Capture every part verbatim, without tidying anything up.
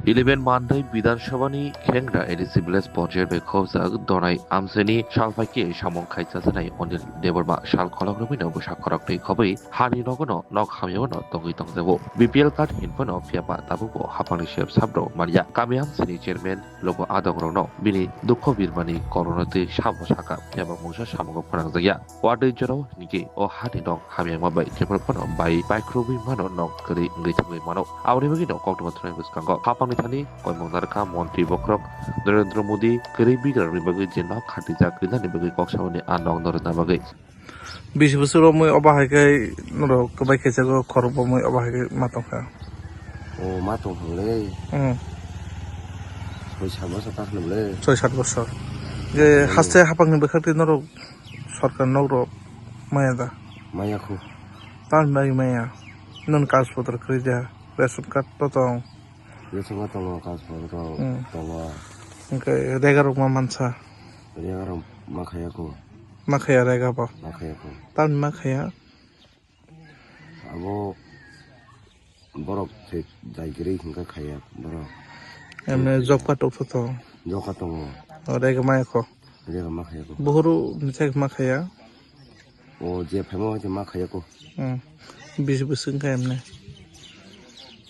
Eleven Mandai Bidhan Sabhani Khengra A D C Village Panchayat bai khobjak Donai amchaini salphaikhe samung khai chajaknai Anil Debbarma sal khoroknwi no bwsa khoroknwi khobwi hani nogono nok hamyao no tongwi tongjago. B P L card hinphano phiyaba tabukbo haphangni sep sabrok manya. Kami amchaini chairman logo adongrokno bini dukho birmani korono twi sabo saka phiyaba mungsa samungo phanangjakya. Watwi jorao hinkhe o hani nok hamyangma bai jephru phano bai paikhurwi mano, nok kwrwi wngwi thangwi mano. Aboni bagwino koktwma thwnai bwskango haphangni thani koimung narwkha montri bokhorok Narendra Modi kwrwi bigrarokni bagwi je nok khatijak rinani bagwi kok samani a nok no rwna bagwi. Bis bosor romwi obo hai khe norok kwbai khe jago khorok bomwi obo hai khe ma tongkha. O ma tong hwnle. Hmm. Soi sat bosor ta hwnle. Soi sat bosor. Je Hmm. Haste haphangni bwkhak twi norok sorkar nok rok maya da? Maya khu. Tamni bagwi maya? Non kaj potor kwrwi da? Ration card to tong? Ration card tongo, kaj potor rok Hmm. tongo. Hwnkhe rega rok ma mansa? Rega rok ma khaya khu. Ma khaya rega bo? Ma khaya khu. Tamni ma khaya? Abo borok se jai kwrwi hwnkhe khaya borok. Emne job card rok to tong? Job card tongo. O rega maya kho? Rega ma khaya kho. Buhuru mithai ma khaya? O je phaima hwnkhe ma khaya kho. Hmm. Bis bwswk kha emne.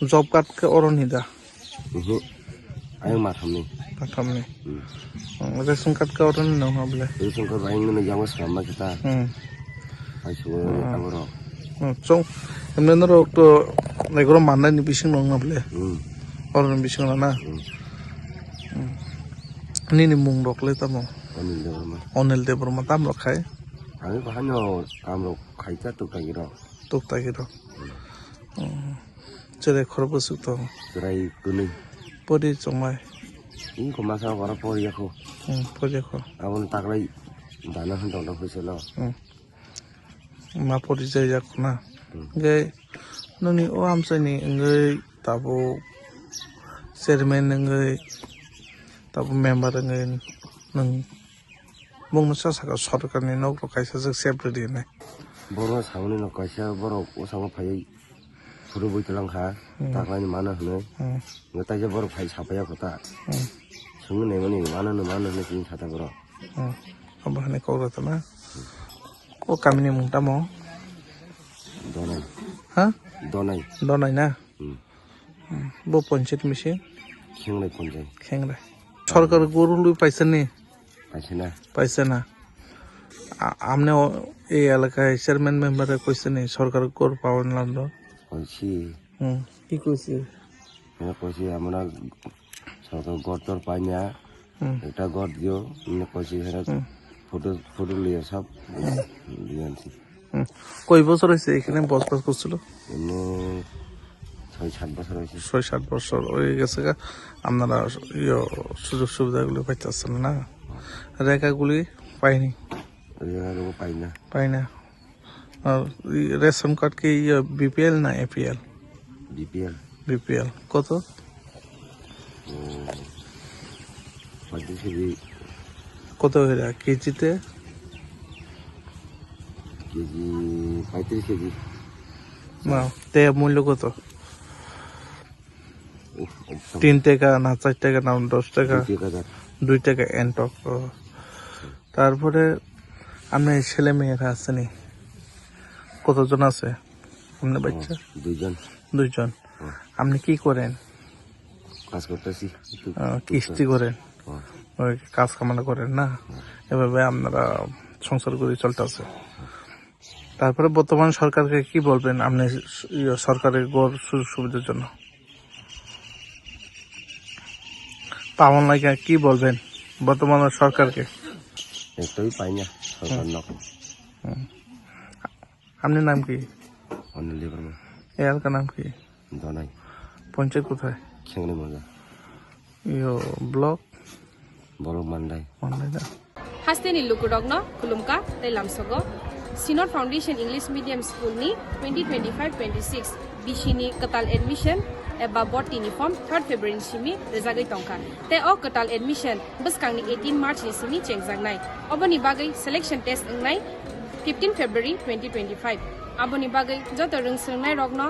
Job card khe oroni da? Mhm. Ayang mathamni. Mathamni. Hmm. Hmm, ration card khe oroni nang ha bole? Ration card ayang nini yango swnam ma kita. Hmm. Ai sugo Hmm. aboro. Hmm, chong, emne norok to naigoro mannani bising nang ha bole? Hmm. Oroni bising na na? Hmm. Hmm. Nini mung rok le tamo? Anil Debbarma. Anil Debbarma tam rok khai? Ani bahai no kam rok khai ta tuk ta giro. Tuk ta giro. Hmm. Hmm. Cherai khoro bwswk tong? Cherai kwnwi. Pori chongmai? Wngkho masa oro pori yakho. Hmm, pori yakho. Aboni taklai dana hwn tong tong phaisa no. Hmm. Ma pori jai yakho na. Hmm. Hwnkhe nini o amchaini wngwi tabuk chairman wngwi tabuk member wngwi nwng Bongno sa saka sorkarni nok rok kaisa jak sep rwdi hinwi. Borok samani no kaisa borok o samo phaiwi phuru bui twlang kha, Hmm. taklaini mano hinwi. Hmm. Ngo taisa borok phai sapaiya kho ta. Hmm. Swngwi naimani mano no mano hinwi chini sata borok. Hmm. Abo hinwi kok rw tongna. O kamini mung tamo? Donai. Ha? Donai. Donai na? Hmm. Hmm. Bo panchayat misi? Khenglai panchayat. Khenglai. Sorkar guru lui paisa ni? Paisa na. Paisa na. A-, amne o, ei elaka chairman member e koise ni sorkar gor pawan lamdo. Koisi. Hmm. Ki koise? Mane koisi amna sorkar gor tor paina. Hmm. Ekta gor dio, mane koisi hera Hmm. photo, photo liya sab. Hmm. Liya ansi. Hmm. Koi bosor hoise ekhane bosbas korchilo? Emni choi sat bosor hoise. Choi sat bosor oi gese ga, apnara iyo sujog subida guli paitase na? Rega guli paini? Rega guli paina. Paina. Ar i ration card ki iyo B P L na A P L? B P L. B P L. Koto? Hmm. Paitrish kg. Koto hoira kg te? Kg paitrish kg. Na, te mullo koto? Uff, ekdom. Tin taka na char taka na dos taka? Dui taka jak. Dui taka entok. Oh. তারপরে আপনার ছেলে মেয়েরা আছে নি? কতজন আছে আপনার বাচ্চা? দুইজন। দুইজন। হুম। আপনি কি করেন? কাজ করতেছি। একটু আহ, কিস্তি করেন? হুম। ওই কাজ কামানো করেন না? হুম। এভাবে আপনারা সংসার করে চলতেছে। তারপরে বর্তমান সরকারকে কি বলবেন আপনি স-, ইয়ে, সরকারের গড় সুযোগ সুবিধার জন্য? পাওয়ার লাগে কি বলবেন বর্তমান সরকারকে? একটাই পাই না সরকার হুম। নকল। হুম। আপনার নাম কি? অনিল দেববর্মা। এই এলাকার নাম কি? দনাই। পঞ্চায়েত কোথায়? খেংড়ি মৌজা। ইয়ো, block? Borok Mandai. Mandai da. Hasteni lukurokno khulumkha tei lamsogo. Sinor Foundation English Medium School ni twenty twenty-five twenty-six B C ni kwtal admission eba bhorti ni form third February ni simi rwjagwi tongkha. Tei o kwtal admission bwskangni eighteen March ni simi chengjaknai. Oboni bagwi selection test wngnai fifteen February twenty twenty-five. Aboni bagwi joto rwngswrwngnairokno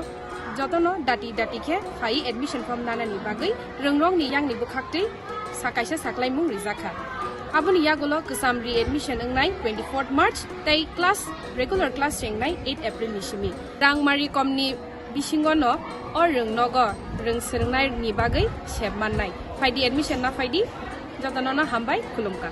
Jotono dati dati khe phai admission form nanani bagwi rwngrokni yakni bwkhaktwi sa kaisa saklaimung rijak kha. Aboni yagulo kwcham re-admission wngnai twenty-fourth March tei class, regular class chengnai eight April ni simi. Rangmari komni bisingono o rwngnogo rwng swrwngnaini bagwi sep mannai. Phaidi admission na phaidi, jotonono hambai khulumkha.